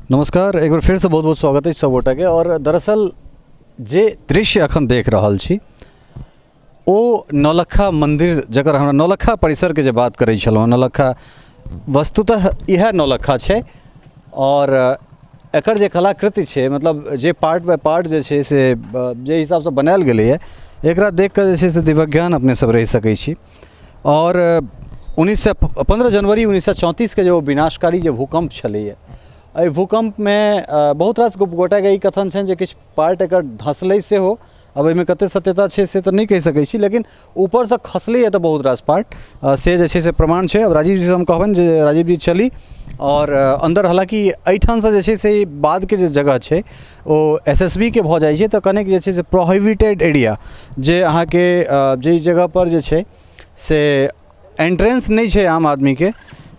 नमस्कार, एक बेर फेरसँ बहुत बहुत स्वागत अछि सभगोटाके। आओर दरअसल जे दृश्य एखन देख रहल छी ओ नौलखा मन्दिर, जकर हमरा नौलखा परिसरके जे बात करै छलहुँ, नौलखा वस्तुतः इएह नौलखा छै। आओर एकर जे कलाकृति छै, मतलब जे पार्ट बाय पार्ट जे छै से जे हिसाबसँ बनायल गेलैए, एकरा देखिकऽ जे छै से दिव्यज्ञान अपने सब रहि सकै छी। आओर 15 जनवरी 1934के जे ओ विनाशकारी जे भूकम्प छलैए, एहि भूकम्पमे बहुत रास गोटाके ई कथन छनि जे किछु पार्ट एकर धँसलै सेहो। आब एहिमे कतेक सत्यता छै से तऽ नहि कहि सकै छी, लेकिन ऊपरसँ खसलैए तऽ बहुत रास पार्ट से जे छै से प्रमाण छै। आब राजीव जीसँ हम कहबनि जे राजीव जी चली आओर अन्दर। हालाँकि एहिठामसँ जे छै से बादके जे जगह छै ओ एस एस बी के भऽ जाइ छै, तऽ कनिक जे छै से प्रोहिबिटेड एरिया, जे अहाँके जाहि जगहपर जे छै से एन्ट्रेंस नहि छै आम आदमीके,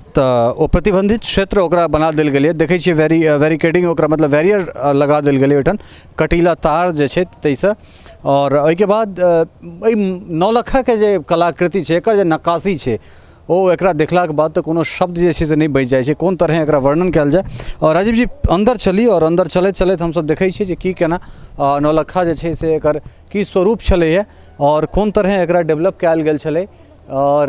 तऽ ओ प्रतिबन्धित क्षेत्र ओकरा बना देल गेलैए। देखै छियै बैरिकेडिंग, ओकरा मतलब बैरियर लगा देल गेलै ओहिठाम कटीला तार जे छै ताहिसँ। आओर ओहिके बाद एहि नौलखाके जे कलाकृति छै, एकर जे नक्काशी छै, ओ एकरा देखलाके बाद तऽ कोनो शब्द जे छै से नहि बचि जाइ छै, कोन तरहे एकरा वर्णन कयल जाय। आओर राजीव जी अन्दर चली, आओर अन्दर चलैत चलैत हमसभ देखै छियै जे की केना नौलखा जे छै से एकर की स्वरूप छलैए आओर कोन तरहे एकरा डेवलप कयल गेल छलै। आओर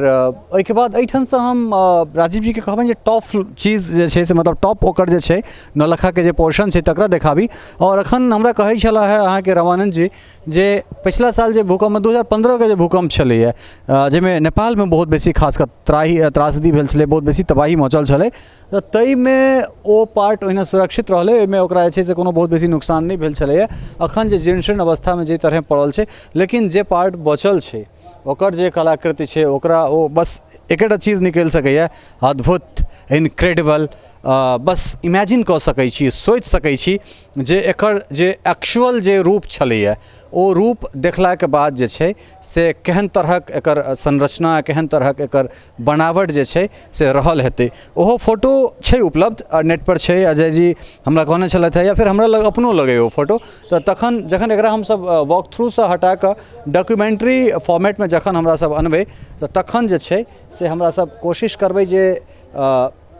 ओहिके बाद एहिठामसँ हम राजीव जीके कहबनि जे टॉप चीज जे छै से मतलब टॉप ओकर जे छै नौलखाके जे पोर्शन छै तकरा देखाबी। आओर एखन हमरा कहै छलाह हे अहाँके रमानन्द जी जे पछिला साल जे भूकम्प 2015के जे भूकम्प छलैए, जाहिमे नेपालमे बहुत बेसी खास कऽ त्राहि त्रासदी भेल छलै, बहुत बेसी तबाही मचल छलै, तऽ ताहिमे ओ पार्ट ओहिना सुरक्षित रहलै, ओहिमे ओकरा जे छै से कोनो बहुत बेसी नुकसान नहि भेल छलैए। एखन जे जीर्ण शीर्ण अवस्थामे जाहि तरहे पड़ल छै, लेकिन जे पार्ट बचल छै ओकर जे कलाकृति छै ओकरा ओ बस एकेटा चीज निकलि सकैए, अद्भुत, इनक्रेडिबल। बस इमेजिन कऽ सकै छी, सोचि सकै छी जे एकर जे एक्चुअल जे रूप छलैए ओ रूप देखलाके बाद जे छै से केहन तरहक एकर संरचना, केहन तरहक एकर बनावट जे छै से रहल हेतै। ओहो फोटो छै उपलब्ध आ नेटपर छै, अजय जी हमरा कहने छलथि हेँ, या फेर हमरा लग अपनो लग अइ ओ फोटो। तऽ तखन जखन एकरा हमसभ वॉक थ्रूसँ हटा कऽ डॉक्यूमेंट्री फॉर्मेटमे जखन हमरासभ अनबै, तऽ तखन जे छै से हमरासभ कोशिश करबै जे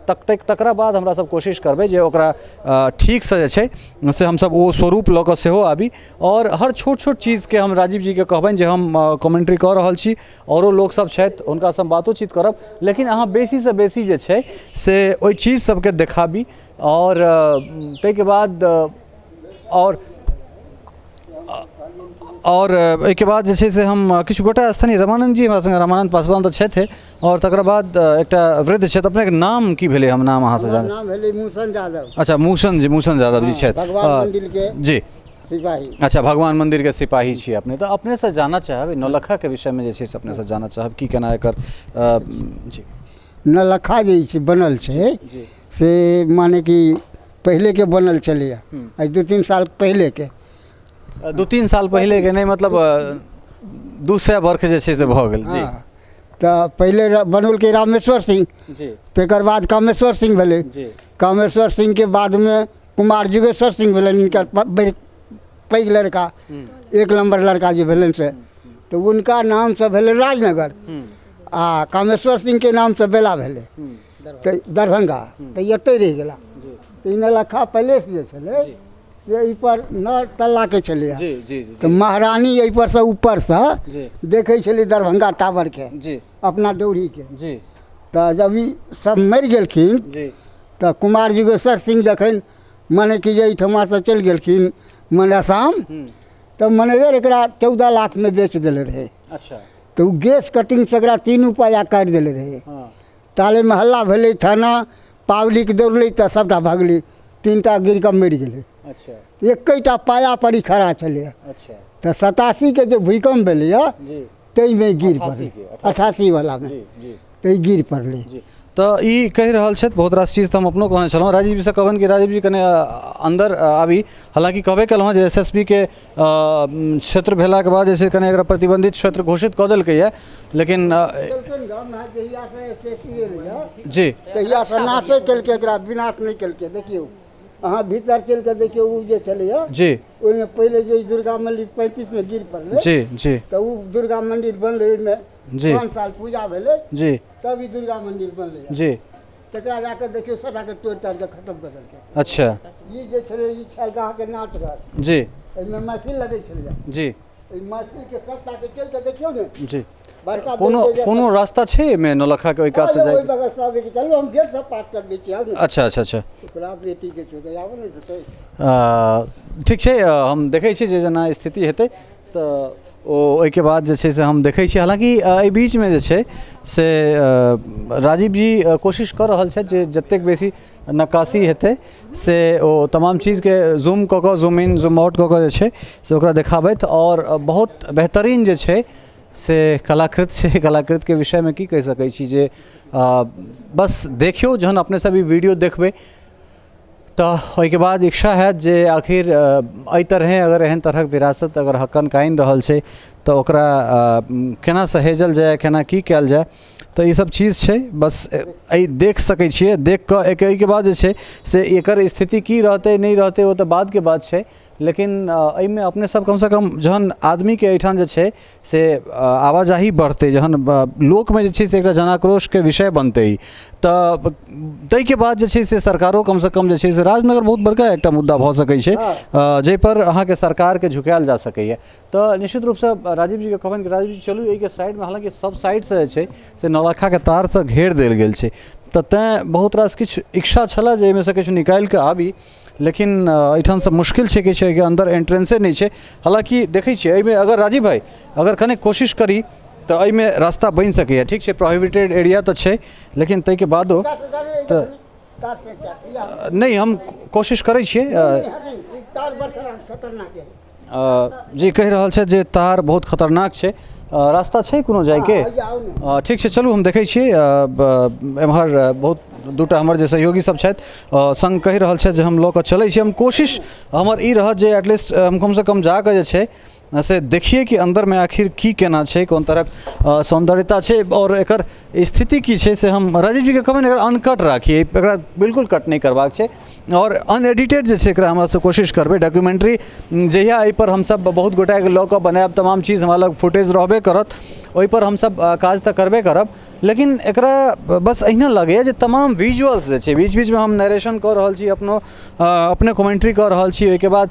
तक तकरा बाद हमरासभ कोशिश करबै जे ओकरा ठीकसँ जे छै से हमसभ ओ स्वरूप लऽ कऽ सेहो आबी। आओर हर छोट छोट चीजके हम राजीव जीके कहबनि जे हम कमेंट्री कऽ रहल छी, आओरो लोकसभ छथि, हुनकासँ हम बातोचीत करब, लेकिन अहाँ बेसीसँ बेसी जे छै से ओहि चीज सभके देखाबी। आओर ताहिके बाद आओर एहिके बाद जे छै से हम किछु गोटा स्थानीय रमानन्द जी हमरा सङ्गे, रमानन्द पासवान तऽ छथि, आओर तकर बाद एकटा वृद्ध छथि। अपनेके नाम की भेलै? हम नाम अहाँसँ जान। नाम भेलै मूसन यादव। अच्छा, मूसन जी, मूसन यादव जी छथि। भगवान मन्दिरके जी सिपाही। अच्छा, भगवान मन्दिरके सिपाही छी अपने। तऽ अपनेसँ जानऽ चाहब नौलखाके विषयमे जे छै से अपनेसँ जानऽ चाहब की केना एकर जी। नौलखा जे छै बनल छै से माने कि पहिलेके बनल छलैए, आइ 2-3 साल पहिलेके। 2-3 साल पहिलेके नहि, मतलब 200 वर्ष जे छै से भऽ गेल जी। तऽ पहिले बनौलकै रामेश्वर सिंह जी, तकर बाद कामेश्वर सिंह भेलै जी, कामेश्वर सिंहके बादमे कुमार जुगेश्वर सिंह भेलनि, हिनकर पैघ लड़का, 1 नम्बर लड़का जे भेलनि से, तऽ हुनका नामसँ भेलै राजनगर, आ कामेश्वर सिंहके नामसँ बेला भेलै तऽ दरभंगा, तऽ एतहि रहि गेला। तऽ ई नौलखा पैलेस जे छलै से एहिपर 9 तल्लाके छलैए। जी जी जी तऽ महारानी एहिपर सँ ऊपरसँ जी देखै छलै दरभंगा टावरके जी अपना डौरीके। जी तऽ जब ई सब मरि गेलखिन जी तऽ कुमार जुगेश्वर सिंह जखन मने कि जे एहिठमासँ चलि गेलखिन मने आसाम, तऽ मैनेजर एकरा 14 लाखमे बेच देले रहै। अच्छा। तऽ ओ गैस कटिंगसँ एकरा 3 पाया काटि देले रहै। हँ। तालेमे हल्ला भेलै, थाना पाब्लिक दौड़लै तऽ सबटा भगलै, 3टा गिर कऽ मरि गेलै। अच्छा। एकेटा पाया पर ई खड़ा छलैए। अच्छा। तऽ 87के जे भूकम्प भेलैए जी ताहिमे गिर पड़लै, 88के, 88 वलामे जी जी तऽ ई गिर पड़लै। जी। तऽ ई कहि रहल छथि बहुत रास चीज तऽ हम अपनो कहने छलहुँ। राजीव जीसँ कहबनि कि राजीव जी कने अन्दर आबी। हालाँकि कहबे केलहुँ हँ जे एस एस बी के क्षेत्र भेलाके बाद जे छै कने एकरा प्रतिबन्धित क्षेत्र घोषित कऽ देलकैए, लेकिन जी तहियासँ नाशे केलकै एकरा, विनाश नहि केलकै। देखियौ अहाँ भीतर चलि कऽ देखियौ, ओ जे छलैए जी ओहिमे पहिले जे दुर्गा मन्दिर 35मे गिर पड़लै जी जी तऽ ओ दुर्गा मन्दिर बनलै, ओहिमे जी 5 साल पूजा भेलै जी तब ई दुर्गा मन्दिर बनलै। जी। तकरा जाके देखियौ सबटाके तोड़ि ताड़िके खतम कऽ देलकै। अच्छा। ई जे छलै ई छल अहाँके नाच घर। जी। एहिमे महफिल लगै छलैए। जी। एहि महफिलके सबटाके चलि कऽ देखियौ ने। जी। बड़का कोनो कोनो रास्ता छै एहिमे नौलखाके ओहि कातसँ ओहि जाय? बगल से आबै के। चलू, हम गेट सब पास करबै छी, आउ ने। अच्छा अच्छा अच्छा। ओकरा बेटीके छोड़ि आबऽ ने देतै। ठीक छै, हम देखै छी जे जेना स्थिति हेतै तऽ ओ ओहिके बाद जे छै से हम देखै छी। हालाँकि एहि बीचमे जे छै से राजीव जी कोशिश कऽ रहल छथि जे जतेक बेसी नक्काशी हेतै से ओ तमाम चीजके जूम कऽ कऽ, जूम इन जूम आउट कऽ कऽ जे छै से ओकरा देखाबथि। आओर बहुत बेहतरीन जे छै से कलाकृत छै। कलाकृतके विषयमे की कहि सकै छी जे बस देखियौ, जहन अपने सब ई वीडियो देखबै तऽ ओहिके बाद इच्छा हैत जे आखिर एहि तरहेँ अगर एहन तरहक विरासत अगर हक्कन कानि रहल छै तऽ ओकरा केना सहेजल जाय, केना की कयल जाय। तऽ ईसब चीज छै, बस एहि देख सकै छियै। देख कऽ एक एहिके बाद जे छै से एकर स्थिति की रहतै नहि रहतै ओ तऽ बादके बात छै, लेकिन एहिमे अपने सब कमसँ कम जहन आदमीके एहिठाम जे छै से आवाजाही बढ़तै, जहन लोकमे जे छै से एकटा जनाक्रोशके विषय बनतै, तऽ ताहिके बाद जे छै से सरकारो कमसँ कम जे छै से राजनगर बहुत बड़का एकटा मुद्दा भऽ सकै छै जाहिपर अहाँके सरकारके झुकायल जा सकैए। तऽ निश्चित रूपसँ राजीव जीके कहबनि कि राजीव जी चलू एहिके साइडमे। हालाँकि सब साइडसँ जे छै से नौलखाके तारसँ घेर देल गेल छै, तऽ तेँ बहुत रास किछु इच्छा छलए जे एहिमेसँ किछु निकालि कऽ आबी, लेकिन एहिठामसँ मुश्किल छै, किछु एहिके अन्दर एंट्रेंसे नहि छै। हालाँकि देखै छियै एहिमे अगर राजीव भाइ अगर कने कोशिश करी तऽ एहिमे रास्ता बनि सकैए। ठीक छै, प्रोहिबिटेड एरिया तऽ छै, लेकिन ताहिके बादो तऽ नहि, हम कोशिश करै छियै। जी कहि रहल छथि जे तार बहुत खतरनाक छै। रास्ता छै कोनो जाइके? ठीक छै, चलू हम देखै छियै। एम्हर बहुत दूटा हमर जे सहयोगी सब छथि संग कहि रहल छथि जे हम लऽ कऽ चलै छी। हम कोशिश हमर ई रहत जे एटलीस्ट हम कमसँ कम जाकऽ जे छै से देखिए कि अन्दरमे आखिर की केना छै, कोन तरहक सौन्दर्यता छै आओर एकर स्थिति की छै। से हम राजीव जीके कहबनि एकरा अनकट राखी, एकरा बिल्कुल कट नहि करबाक छै आओर अनएडिटेड जे छै एकरा हमरा सब कोशिश करबै। डॉक्यूमेंट्री जहिया एहिपर हमसब बहुत गोटाके लऽ कऽ बनायब, तमाम चीज हमरा लग फुटेज रहबे करत, ओहिपर हमसब काज तऽ करबे करब, लेकिन एकरा बस एहिना लगैए जे तमाम विजुअल्स जे छै बीच बीचमे हम नरेशन कऽ रहल छी, अपनो अपने कमेंट्री कऽ रहल छी। ओहिके बाद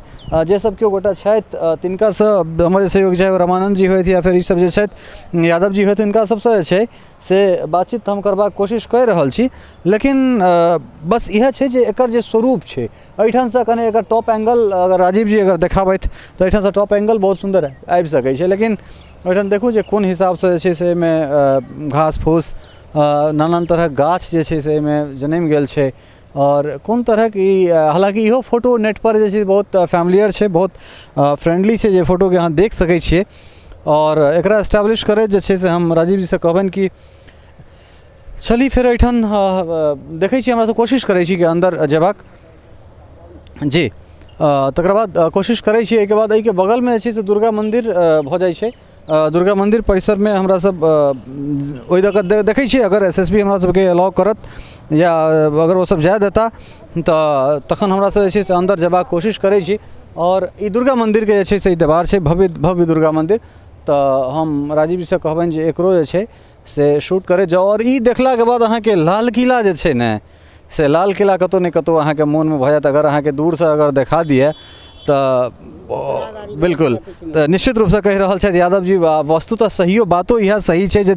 जे सब केओ गोटा छथि तिनकासँ हमर जे सहयोगी छथि रमानन्द जी होथि या फेर ई सब जे छथि यादव जी होथि, हिनका सबसँ जे छै से बातचीत हम करबाक कोशिश कऽ रहल छी। लेकिन बस इएह छै जे एकर जे स्वरूप छै एहिठामसँ कने एकर टॉप एंगल अगर राजीव जी अगर देखाबथि तऽ एहिठामसँ टॉप एंगल बहुत सुन्दर आबि सकै छै। लेकिन एहिठाम देखू जे कोन हिसाबसँ जे छै से एहिमे घास फूस नानान तरहक गाछ जे छै से एहिमे जनमि गेल छै आओर कोन तरहक ई। हालाँकि इहो फोटो नेटपर जे छै बहुत फैमिलियर छै, बहुत फ्रेंडली छै जे फोटोके अहाँ देख सकै छियै। आओर एकरा एस्टेब्लिश करैत जे छै से हम राजीव जीसँ कहबनि कि चली फेर एहिठाम देखै छी, हमरा सब कोशिश करै छी कि अन्दर जेबाक जी। तकर बाद कोशिश करै छी। एहिके बाद एहिके बगलमे जे छै से दुर्गा मन्दिर भऽ जाइ छै। दुर्गा मन्दिर परिसरमे हमरा सब ओहि दऽ कऽ देखै छियै, अगर एस एस बी हमरा सबके अलाउ करत या अगर ओ सब जाय देता तऽ तखन हमरा सब जे छै से अन्दर जेबाक कोशिश करै छी। आओर ई दुर्गा मन्दिरके जे छै से ई देवार छै, भव्य भव्य दुर्गा मन्दिर। तऽ हम राजीव जीसँ कहबनि जे एकरो जे छै से शूट करैत जाउ। आओर ई देखलाके बाद अहाँके लाल किला जे छै ने से लाल किला कतहु ने कतहु अहाँके मोनमे भऽ जायत, अगर अहाँके दूरसँ अगर देखा दिए तऽ बिल्कुल। तऽ निश्चित रूपसँ कहि रहल छथि यादव जी, वस्तुतः सहियो बातो इएह सही छै जे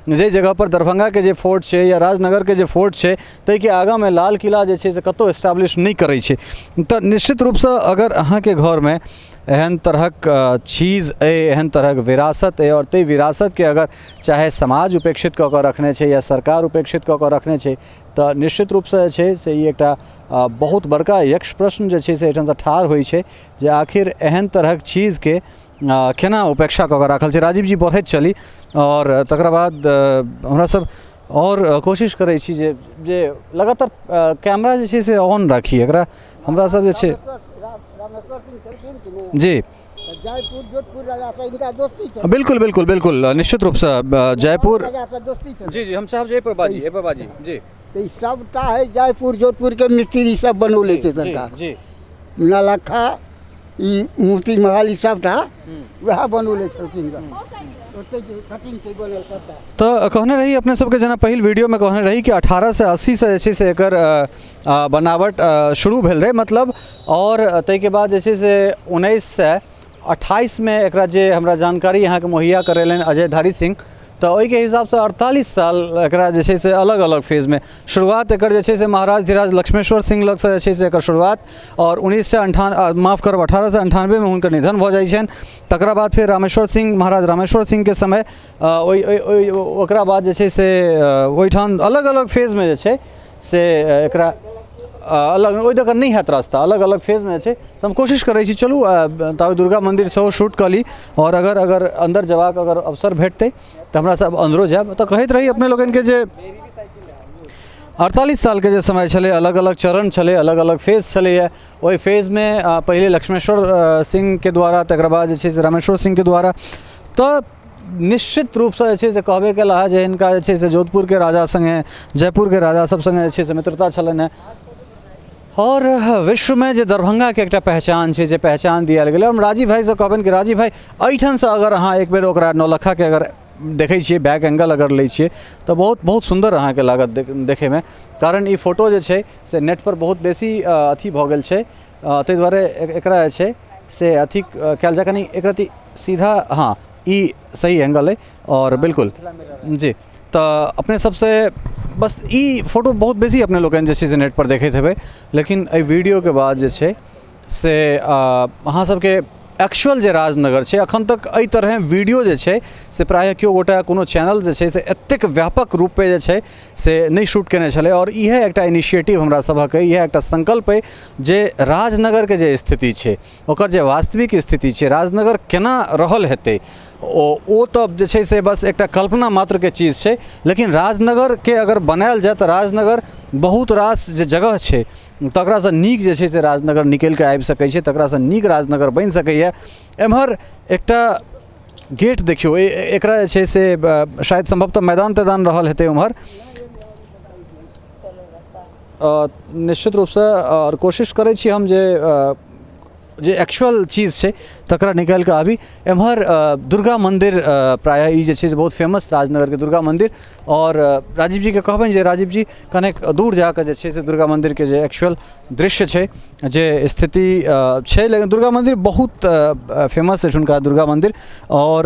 जाहि जगहपर दरभंगाके जे फोर्ट छै या राजनगरके जे फोर्ट छै ताहिके आगाँमे लाल किला जे छै से कतहु एस्टाब्लिश नहि करै छै। तऽ निश्चित रूपसँ अगर अहाँके घरमे एहन तरहक चीज अइ, एहन तरहक विरासत अइ आओर ताहि विरासतके अगर चाहे समाज उपेक्षित कऽ कऽ रखने छै या सरकार उपेक्षित कऽ कऽ रखने छै तऽ निश्चित रूपसँ जे छै से ई एकटा बहुत बड़का यक्ष प्रश्न जे छै से एहिठामसँ ठाढ़ होइ छै जे आखिर एहन तरहक चीजके केना उपेक्षा कऽ कऽ राखल छै। राजीव जी बढ़ैत चली आओर तकरा बाद हमरा सब आओर कोशिश करै छी जे जे लगातार कैमरा जे छै से ऑन राखी। एकरा हमरा सब जे छै रामेश्वर सिंह छलखिन कि नहि जी, जयपुर जोधपुर राजा से इनका दोस्ती छल। बिल्कुल बिल्कुल बिल्कुल, निश्चित रूपसँ जयपुर राजा से दोस्ती छल। जी जी, हम चाहब जे एहिपर बाजी, एहिपर बाजी जी। तऽ ई सबटा है जयपुर जोधपुर के मिस्त्री सब बनौले छै सरकार जी। नौलखा ई मूर्ति महल ई सभटा वएह बनौले छलखिन रऽ। ओतहि कटिंग छै बनल सभटा। तऽ कहने रही अपने सबके, जेना पहिल वीडियोमे कहने रही कि 1880सँ जे छै से एकर बनावट शुरू भेल रहै मतलब। आओर ताहिके बाद जे छै से 1928मे एकरा जे हमरा जानकारी अहाँके मुहैया करेलनि अजय धारी सिंह, तऽ ओहिके हिसाबसँ 48 साल एकरा जे छै से अलग अलग फेजमे शुरुआत एकर जे छै से महाराज धीराज लक्ष्मेश्वर सिंह लगसँ जे छै से एकर शुरुआत, आओर उन्नैस सए अन्ठान माफ करब 1898मे हुनकर निधन भऽ जाइ छनि। तकरा बाद फेर रामेश्वर सिंह, महाराज रामेश्वर सिंहके समय, ओहि ओहि ओकरा बाद जे छै से ओहिठाम अलग अलग फेजमे जे छै से एकरा अलग ओहि दऽ कऽ नहि हैत रास्ता, अलग अलग फेजमे जे छै से हम कोशिश करै छी। चलू ताबे दुर्गा मन्दिर सेहो शूट कऽ ली, आओर अगर अगर अन्दर जेबाक अगर अवसर भेटतै तऽ हमरा सब अन्दरो जायब। तऽ कहैत रही अपने लोकनिके जे 48 सालके जे समय छलै, अलग अलग चरण छलै, अलग अलग फेज छलैए। ओहि फेजमे पहिले लक्ष्मेश्वर सिंहके द्वारा, तकर बाद जे छै से रामेश्वर सिंहके द्वारा। तऽ निश्चित रूपसँ जे छै से कहबे केला हँ जे हिनका जे छै से जोधपुरके राजा सङ्गे, जयपुरके राजा सब सङ्गे जे छै से मित्रता छलनि हेँ। आओर विश्वमे जे दरभंगाके एकटा पहचान छै, जे पहचान दियायल गेलै। हम राजीव भाइसँ कहबनि कि राजीव भाइ, एहिठामसँ अगर अहाँ एक बेर ओकरा नौलक्खाके अगर देखै छियै, बैक एंगल अगर लै छियै, तऽ बहुत बहुत सुन्दर अहाँके लागत देखैमे। कारण ई फोटो जे छै से नेटपर बहुत बेसी अथी भऽ गेल छै, ताहि दुआरे एकरा जे छै से अथी कयल जाय कनि एक रत्ती सीधा। हँ, ई सही एंगल अइ। आओर बिल्कुल जी, तऽ अपने सबसँ बस ई फोटो बहुत बेसी अपने लोकनि जे छै से नेटपर देखैत हेबै, लेकिन एहि वीडियोके बाद जे छै से अहाँ सबके एक्चुअल जे राजनगर छै, एखन तक एहि तरहे वीडियो जे छै से प्रायः केओ गोटा कोनो चैनल जे छै से एतेक व्यापक रूपे जे छै से नहि शूट केने छलै। आओर इएह एकटा इनिशिएटिव हमरा सभक अइ, इएह एकटा संकल्प अइ जे राजनगरके जे स्थिति छै, ओकर जे वास्तविक स्थिति छै, राजनगर केना रहल हेतै, ओ तऽ जे छै से बस एकटा कल्पना मात्रके चीज छै। लेकिन राजनगरके अगर बनायल जाय तऽ राजनगर बहुत रास जे जगह छै तकरासँ नीक जे छै से राजनगर निकलिके आबि सकै छै, तकरासँ नीक राजनगर बनि सकैए। एम्हर एकटा गेट देखियौ, एकरा जे छै से शायद सम्भवतः मैदान तैदान रहल हेतै ओम्हर निश्चित रूपसँ। आओर कोशिश करै छी हम जे जे एक्चुअल चीज छै तकरा निकालि कऽ आबी। एम्हर दुर्गा मन्दिर, प्रायः ई जे छै से बहुत फेमस राजनगरके दुर्गा मन्दिर। आओर राजीव जीके कहबनि जे राजीव जी कनेक दूर जाकऽ जे छै से दुर्गा मन्दिरके जे एक्चुअल दृश्य छै, जे स्थिति छै। लेकिन दुर्गा मन्दिर बहुत फेमस अछि हुनका दुर्गा मन्दिर। आओर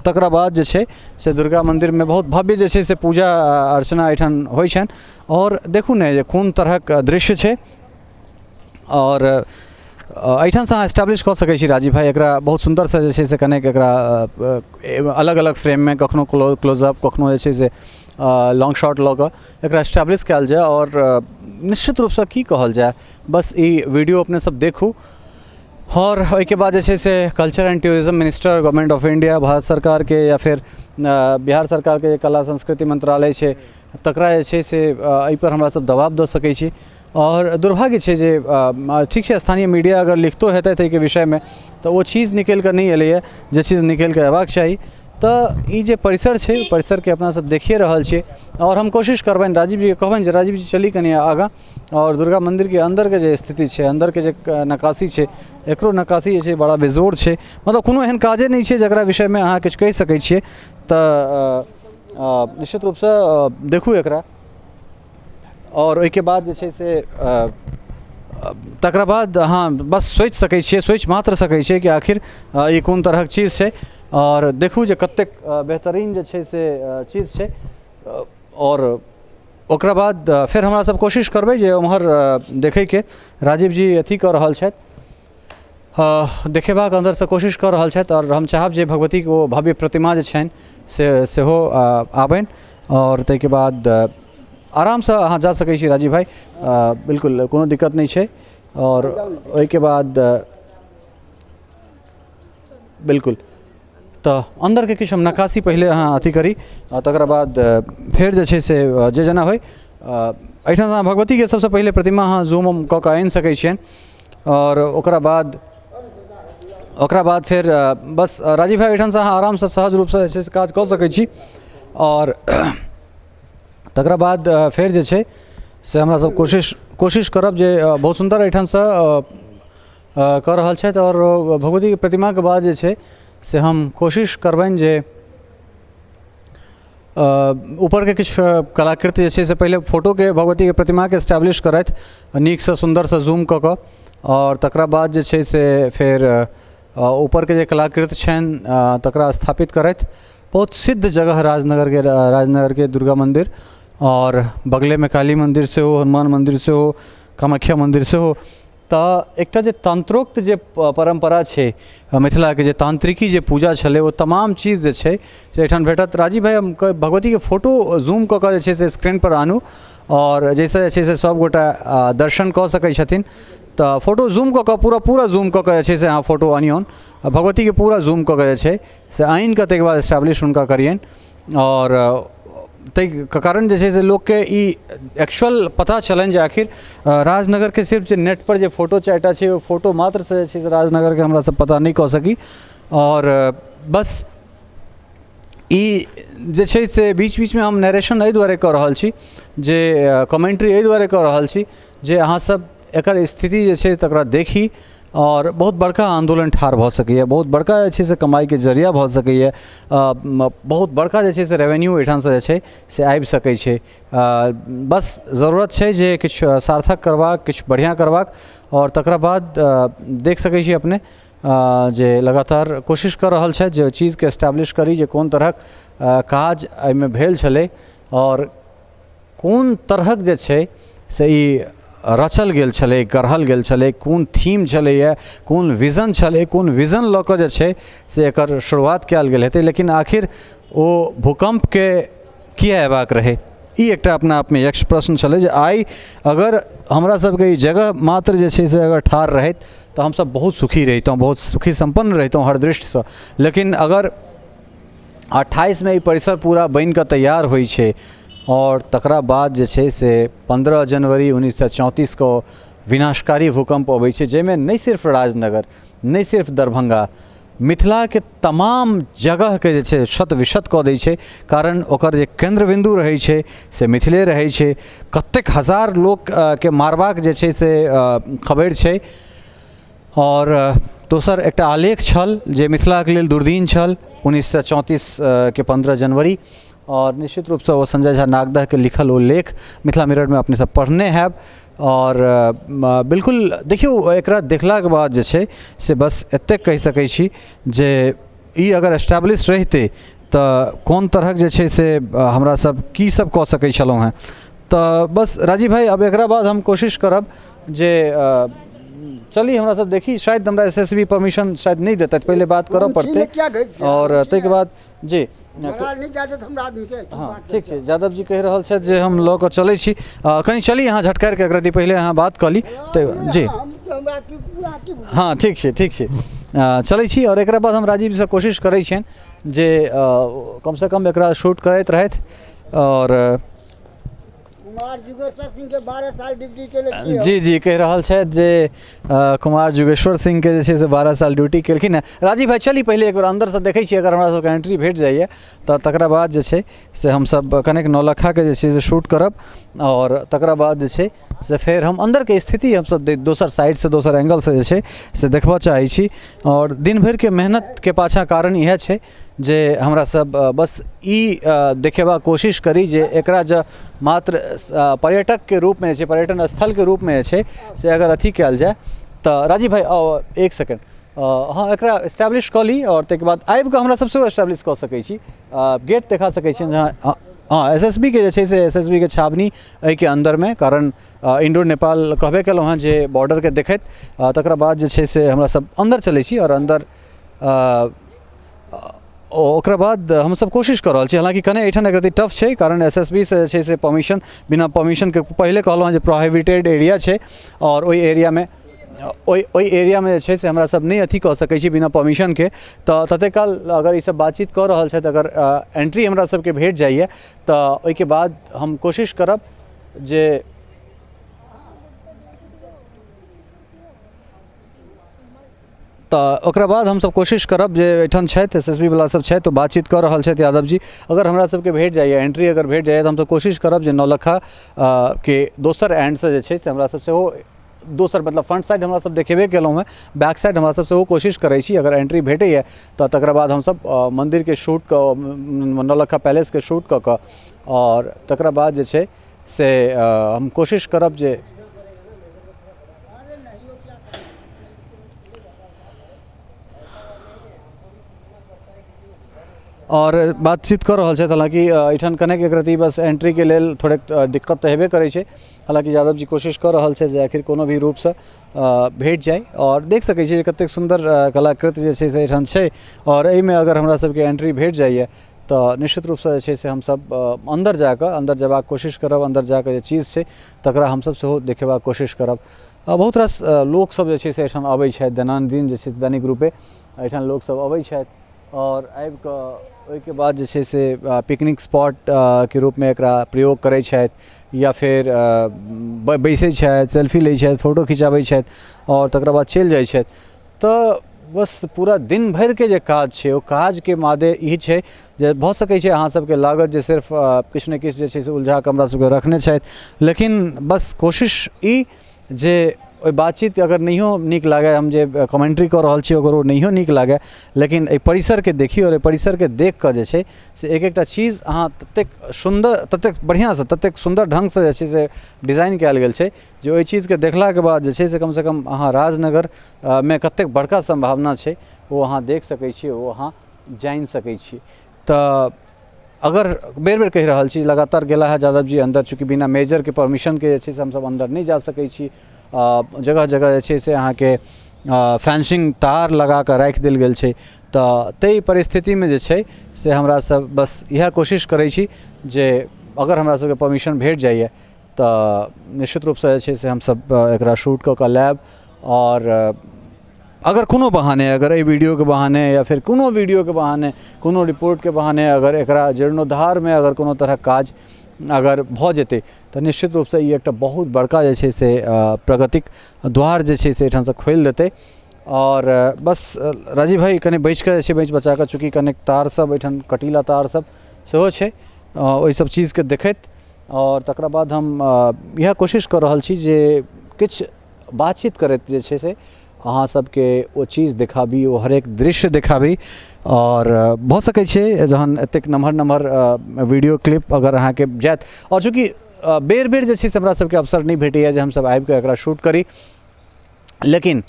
तकरा बाद जे छै से दुर्गा मन्दिरमे बहुत भव्य जे छै से पूजा अर्चना एहिठाम होइ छनि। आओर देखू ने जे कोन तरहक दृश्य छै। आओर एहिठामसँ अहाँ एस्टैब्लिश कऽ सकै छी राजीव भाइ एकरा बहुत सुन्दरसँ जे छै से कनेक एकरा अलग अलग फ्रेममे, कखनो क्लोजअप, कखनो जे छै से लॉन्ग शॉट लऽ कऽ एकरा एस्टैब्लिश कयल जाय। आओर निश्चित रूपसँ की कहल जाय, बस ई वीडियो अपने सब देखू। आओर ओहिके बाद जे छै से culture and tourism minister, government of India, Bharat सरकारके या फेर बिहार सरकारके जे कला संस्कृति मंत्रालय छै, तकरा जे छै से एहिपर हमरा सब दबाव दऽ सकै छी। आओर दुर्भाग्य छै जे ठीक छै, स्थानीय मीडिया अगर लिखतो हेतै ताहिके विषयमे तऽ ओ चीज निकलि कऽ नहि एलैए जे चीज निकलि कऽ अयबाक चाही। तऽ ई जे परिसर छै, परिसरके अपना सब देखिए रहल छियै। आओर हम कोशिश करबनि, राजीव जीके कहबनि जे राजीव जी चली कनि आगाँ, आओर दुर्गा मन्दिरके अन्दरके जे स्थिति छै, अन्दरके जे नक्काशी छै, एकरो नक्काशी जे छै बड़ा बेजोड़ छै। मतलब कोनो एहन काजे नहि छै जकरा विषयमे अहाँ किछु कहि सकै छियै। तऽ निश्चित रूपसँ देखू एकरा। आओर ओहिके बाद जे छै से तकरा बाद अहाँ बस सोचि सकै छियै, सोचि मात्र सकै छियै कि आखिर ई कोन तरहक चीज छै। आओर देखू जे कतेक बेहतरीन जे छै से चीज छै। आओर ओकरा बाद फेर हमरा सब कोशिश करबै जे ओम्हर देखैके। राजीव जी अथी कऽ रहल छथि, देखेबाक अन्दरसँ कोशिश कऽ रहल छथि। आओर हम चाहब जे भगवतीके ओ भव्य प्रतिमा जे छनि से सेहो आबनि। आओर ताहिके बाद आरामसँ अहाँ जा सकै छी राजीव भाइ, बिल्कुल कोनो दिक्कत नहि छै। आओर ओहिके बाद बिल्कुल तऽ अन्दरके किछु हम नक्काशी पहिले अहाँ अथी करी, आ तकरा बाद फेर जे छै से जे जेना होइ। एहिठाम अहाँ भगवतीके सबसँ पहिले प्रतिमा अहाँ जूम कऽ कऽ आनि सकै छियनि। आओर ओकरा बाद फेर बस राजीव भाइ एहिठामसँ अहाँ आरामसँ सहज रूपसँ जे छै से काज कऽ सकै छी। आओर तकरा बाद फेर जे छै से हमरा सब कोशिश कोशिश करब जे बहुत सुन्दर एहिठामसँ कऽ रहल छथि। आओर भगवतीके प्रतिमाके बाद जे छै से हम कोशिश करबनि जे ऊपरके किछु कलाकृति जे छै से पहिले फोटोके भगवतीके प्रतिमाके एस्टैब्लिश करथि नीकसँ सुन्दरसँ जूम कऽ कऽ, आओर तकरा बाद जे छै से फेर ऊपरके जे कलाकृति छनि तकरा स्थापित करथि। बहुत सिद्ध जगह राजनगरके, राजनगरके दुर्गा मन्दिर, आओर बगलेमे काली मन्दिर सेहो, हनुमान मन्दिर सेहो, कामाख्या मन्दिर सेहो। तऽ एकटा जे तन्त्रोक्त जे परम्परा छै मिथिलाके, जे तान्त्रिकी जे पूजा छलै, ओ तमाम चीज जे छै से एहिठाम भेटत। राजीव भाइ, हम भगवतीके फोटो जूम कऽ कऽ जे छै से स्क्रीनपर आनू, आओर जाहिसँ जे छै से सभगोटा दर्शन कऽ सकै छथिन। तऽ फोटो जूम कऽ कऽ पूरा पूरा जूम कऽ कऽ जे छै से अहाँ फोटो अनियौन, भगवतीके पूरा जूम कऽ कऽ जे छै से आनि कऽ ताहिके बाद एस्टैब्लिश हुनका करियनि। आओर ताहिके कारण जे छै से लोकके ई एक्चुअल पता चलनि जे आखिर राजनगरके सिर्फ जे नेटपर जे फोटो 4टा छै, ओ फोटो मात्रसँ जे छै से राजनगरके हमरा सब पता नहि कऽ सकी। आओर बस ई जे छै से बीच बीचमे हम नरेशन एहि दुआरे कऽ रहल छी, जे कमेंट्री एहि दुआरे कऽ रहल छी जे अहाँसब एकर स्थिति जे छै तकरा देखी, आओर बहुत बड़का आन्दोलन ठाढ़ भऽ सकैए, बहुत बड़का जे छै से कमाइके जरिया भऽ सकैए, बहुत बड़का जे छै से रेवेन्यू एहिठामसँ जे छै से आबि सकै छै। बस जरूरत छै जे किछु सार्थक करबाक, किछु बढ़िआँ करबाक। आओर तकरा बाद देख सकै छी अपने जे लगातार कोशिश कऽ रहल छथि जे ओहि चीजके एस्टैब्लिश करी जे कोन तरहक काज एहिमे भेल छलै, आओर कोन तरहक जे छै से ई रचल गेल छलै, गढ़ल गेल छलै, कोन थीम छलैए, कोन विजन छलै, कोन विजन लऽ कऽ जे छै से एकर शुरुआत कयल गेल हेतै। लेकिन आखिर ओ भूकम्पके किए अयबाक रहै, ई एकटा अपना आपमे यक्ष प्रश्न छलै जे आइ अगर हमरा सबके ई जगह मात्र जे छै से अगर ठाढ़ रहैत तऽ हमसब बहुत सुखी रहितहुँ, बहुत सुखी सम्पन्न रहितहुँ हर दृष्टिसँ। लेकिन अगर 28मे ई परिसर पूरा बनिकऽ तैयार होइ छै, आओर तकरा बाद जे छै से 15 जनवरी 1934के विनाशकारी भूकम्प अबै छै, जाहिमे नहि सिर्फ राजनगर, नहि सिर्फ दरभंगा, मिथिलाके तमाम जगहके जे छै क्षत विक्षत कऽ दै छै, कारण ओकर जे केन्द्र बिन्दु रहै छै से मिथिले रहै छै। कतेक हजार लोकके मारबाक जे छै से खबरि छै। आओर दोसर एकटा आलेख छल जे मिथिलाके लेल दुर्दिन छल 1934के 15 जनवरी, आओर निश्चित रूपसँ ओ संजय झा नागदहके लिखल ओ लेख मिथिला मिररमे अपने सब पढ़ने हैब। आओर बिल्कुल देखियौ, एकरा देखलाके बाद जे छै से बस एतेक कहि सकै छी जे ई अगर एस्टैब्लिश रहितै तऽ कोन तरहक जे छै से हमरा सब की सब कऽ सकै छलहुँ हेँ। तऽ बस राजीव भाइ, आब एकरा बाद हम कोशिश करब जे चली हमरा सब देखी, शायद हमरा एस एस बी परमिशन शायद नहि देतथि, पहिले बात करऽ पड़तै, आओर ताहिके बाद जी हँ ठीक छै। यादव जी कहि रहल छथि जे हम लऽ कऽ चलै छी, कनि चली अहाँ झटकारि कऽ, एकरत्ती पहिले अहाँ बात कऽ ली तऽ जी हँ ठीक छै, ठीक छै, चलै छी। आओर एकरा बाद हम राजीवसँ कोशिश करै छियनि जे कमसँ कम एकरा शूट करैत रहथि। आओर कुमार जुगेश्वर सिंह के 12 साल ड्यूटी केले छियै। जी जी, कहि रहल छथि जे कुमार जुगेश्वर सिंह के जे छै से 12 साल ड्यूटी केलखिन हेँ। राजीव भाइ चली पहिले एक बेर अन्दरसँ देखै छियै, अगर हमरा सबके एंट्री भेट जाइए तऽ तकरा बाद जे छै से हमसब कनेक नौलखाके जे छै से शूट करब, आओर तकरा बाद जे छै से फेर हम अन्दरके स्थिति हमसब दोसर साइडसँ दोसर एंगलसँ जे छै से देखबऽ चाहै छी। आओर दिन भरिके मेहनतके पाछाँ कारण इएह छै जे हमरा सब बस ई देखेबाक कोशिश करी जे एकरा जँ मात्र पर्यटकके रूपमे जे छै, पर्यटन स्थलके रूपमे जे छै से अगर अथी कयल जाय तऽ राजीव भाइ एक सेकेंड, हँ एकरा एस्टैब्लिश कऽ ली, आओर ताहिके बाद आबिकऽ हमरा सब सेहो एस्टैब्लिश कऽ सकै छी, गेट देखा सकै छी। हँ हँ, एस एस बी के जे छै से एस एस बी के छावनी एहिके अन्दरमे, कारण इंडो नेपाल कहबे केलहुँ हँ जे बॉर्डरके देखैत, तकरा बाद जे छै से हमरा सब अन्दर चलै छी। आओर अन्दर ओकरा बाद हमसब कोशिश कऽ रहल छी, हालाँकि कने एहिठाम एकरत्ती टफ छै, कारण एस एस बी सँ जे छै से परमिशन, बिना परमिशनके पहिले कहलहुँ हँ जे प्रोहिबिटेड एरिया छै, आओर ओहि एरियामे ओहि एरियामे जे छै से हमरा सब नहि अथी कऽ सकै छी बिना परमिशनके। तऽ ततेक काल अगर ईसब बातचीत कऽ रहल छथि, अगर एंट्री हमरा सबके भेट जाइए तऽ ओहिके बाद हम कोशिश करब जे तऽ ओकरा बाद हमसब कोशिश करब जे एहिठाम छथि एस एस बी वला सब छथि, ओ बातचीत कऽ रहल छथि यादव जी, अगर हमरा सबके भेट जाइए एंट्री अगर भेट जाइए तऽ हमसब कोशिश करब जे नौलखा के दोसर एंडसँ जे छै से हमरा सब सेहो दोसर मतलब फ्रंट साइड हमरा सब देखेबे केलहुँ हेँ, बैक साइड हमरा सब सेहो कोशिश करै छी, अगर एंट्री भेटैए तऽ तकरा बाद हमसब मन्दिरके शूट कऽ नौलखा पैलेसके शूट कऽ कऽ आओर तकरा बाद जे छै से हम कोशिश करब जे आओर बातचीत कऽ रहल छथि। हालाँकि एहिठाम कनेक एक रत्ती बस एंट्रीके लेल थोड़ेक दिक्कत तऽ हेबे करै छै, हालाँकि यादव जी कोशिश कऽ रहल छथि जे आखिर कोनो भी रूपसँ भेट जाय। आओर देख सकै छियै जे कतेक सुन्दर कलाकृति जे छै से एहिठाम छै, आओर एहिमे अगर हमरा सबके एंट्री भेट जाइए तऽ निश्चित रूपसँ जे छै से हमसब अन्दर जाकऽ अन्दर जेबाक कोशिश करब, अन्दर जाकऽ जे चीज छै तकरा हमसब सेहो देखेबाक कोशिश करब। बहुत रास लोकसब जे छै से एहिठाम अबै छथि दैनन्दिन जे छै दैनिक रूपे एहिठाम लोकसब अबै छथि, आओर आबिकऽ ओहिके बाद जे छै से पिकनिक स्पॉट के रूपमे एकरा प्रयोग करै छथि, या फेर बैसै छथि, सेल्फी लै छथि, फोटो खिचाबै छथि आओर तकरा बाद चलि जाइ छथि। तऽ बस पूरा दिन भरिके जे काज छै ओ काजके मादे ई छै जे भऽ सकै छै अहाँ सबके लागत जे सिर्फ किछु ने किछु जे छै से उलझा कऽ हमरा सबके रखने छथि, लेकिन बस कोशिश ई जे ओहि बातचीत अगर नहियो नीक लागै, हम जे कमेंट्री कऽ रहल छी अगर ओ नहियो नीक लागै, लेकिन एहि परिसरके देखी आओर एहि परिसरके देख कऽ जे छै से एक एकटा चीज अहाँ ततेक सुन्दर, ततेक बढ़िआँसँ, ततेक सुन्दर ढङ्गसँ जे छै से डिजाइन कयल गेल छै जे ओहि चीजके देखलाके बाद जे छै से कमसँ कम अहाँ राजनगर मे कतेक बड़का सम्भावना छै ओ अहाँ देख सकै छियै, ओ अहाँ जानि सकै छियै। तऽ अगर बेर बेर कहि रहल छी, लगातार गेला है यादव जी अन्दर, चूँकि बिना मेजरके परमिशनके जे छै से हमसब अन्दर नहि जा सकै छी। जगह जगह जे छै से अहाँके फेंसिंग तार लगा कऽ राखि देल गेल छै, तऽ ताहि परिस्थितिमे जे छै से हमरा सब बस इएह कोशिश करै छी जे अगर हमरा सबके परमिशन भेट जाइए तऽ निश्चित रूपसँ जे छै से हमसब एकरा शूट कऽ कऽ लायब। आओर अगर कोनो बहाने, अगर एहि वीडियोके बहाने या फेर कोनो वीडियोके बहाने, कोनो रिपोर्टके बहाने अगर एकरा जीर्णोद्धारमे अगर कोनो तरहक काज अगर भऽ जेतै तऽ निश्चित रूपसँ ई एकटा बहुत बड़का जे छै से प्रगतिक द्वार जे छै से एहिठामसँ खोलि देतै। आओर बस राजीव भाइ कनि बचिकऽ जे छै, बचि बचाकऽ, चूँकि कनेक तार सब एहिठाम कटीला तार सब सेहो छै, ओहि सब चीजके देखैत आओर तकरा बाद हम इएह कोशिश कऽ रहल छी जे किछु बातचीत करैत जे छै से अहाँ सबके ओ चीज देखाबी, ओ हरेक दृश्य देखाबी। आओर भऽ सकै छै जहन एतेक नमहर नमहर वीडियो क्लिप अगर अहाँके जायत, आओर चूँकि बेर बेर जे छै से हमरा सबके अवसर नहि भेटैए जे हमसब आबिकऽ एकरा शूट करी, लेकिन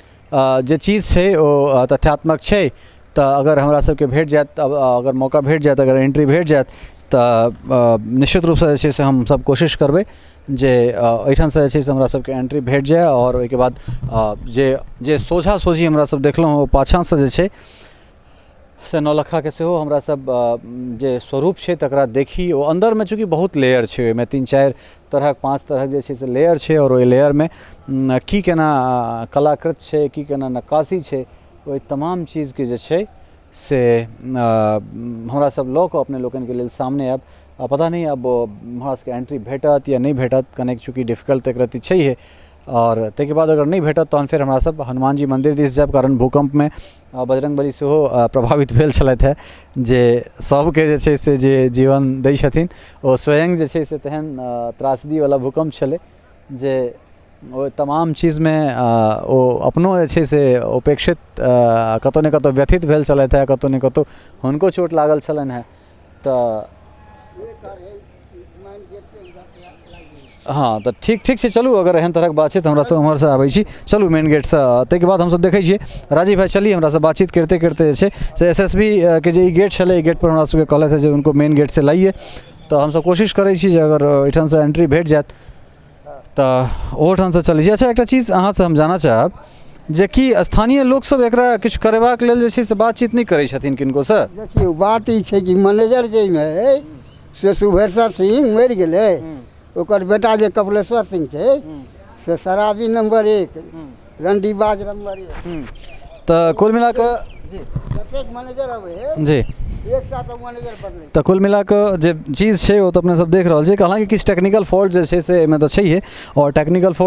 जे चीज छै ओ तथ्यात्मक छै, तऽ अगर हमरा सबके भेट जायत, अगर मौका भेट जायत, अगर एंट्री भेट जायत तऽ निश्चित रूपसँ जे छै से हमसब कोशिश करबै जे एहिठामसँ जे छै से हमरा सबके एंट्री भेट जाय। आओर ओहिके बाद जे जे सोझा सोझी हमरा सब देखलहुँ ओ पाछाँसँ जे छै से नौलखाके सेहो हमरा सब जे स्वरूप छै तकरा देखी। ओ अन्दरमे चूँकि बहुत लेयर छै, ओहिमे 3-4 तरहक 5 तरहक जे छै से लेयर छै, आओर ओहि लेयरमे की केना कलाकृत छै, की केना नक्काशी छै, ओहि तमाम चीजके जे छै से हमरा सब लऽ कऽ अपने लोकनिके लेल सामने आयब। पता नहि आब हमरा सबके एंट्री भेटत या नहि भेटत, कनेक चूँकि डिफिकल्ट एक रत्ती छैहे। आओर ताहिके बाद अगर नहि भेटत तहन फेर हमरा सब हनुमान जी मन्दिर दिस जायब, कारण भूकम्पमे बजरङ्गबली सेहो प्रभावित भेल छलथि हेँ, जे सबके जे छै से जे जीवन दै छथिन ओ स्वयं जे छै से तेहन त्रासदीवला भूकम्प छलै जे ओ तमाम चीजमे ओ अपनो जे छै से उपेक्षित कतहु ने कतहु व्यथित भेल छलथि हेँ, कतहु ने कतहु हुनको चोट लागल छलनि हेँ। तऽ हँ तऽ ठीक ठीक छै, चलू अगर एहन तरहक बात छै तऽ हमरा सब ओम्हरसँ आबै छी, चलू मेन गेटसँ। ताहिके बाद हमसब देखै छियै राजीव भाइ, चलिए हमरा सब बातचीत करिते करिते जे छै से एस एस बी के जे ई गेट छलै, ई गेटपर हमरा सबके कहलथि जे उनको मेन गेटसँ लाइए, तऽ हमसब कोशिश करै छी जे अगर एहिठामसँ एंट्री भेट जायत तऽ ओहोठामसँ चलै छी। अच्छा एकटा चीज अहाँसँ हम जानऽ चाहब जे कि स्थानीय लोकसब एकरा किछु करेबाक लेल जे छै से बातचीत नहि करै छथिन किनकोसँ? देखियौ बात ई छै कि मैनेजर जाहिमे अइ से शुभेश्वर सिंह मरि गेलै, ओकर बेटा जे कपिलेश्वर सिंह छै से शराबी नम्बर 1, रंडीबाज नम्बर 1। तऽ कुल मिलाकऽ जतेक मैनेजर अबै है जी एक साथ मैनेजर बदलै। तऽ कुल मिलाकऽ जे चीज छै ओ तऽ अपने सब देख रहल छियै। हालाँकि किछु टेक्निकल फॉल्ट जे छै से एहिमे तऽ छैहे, आओर टेक्निकल फॉल्ट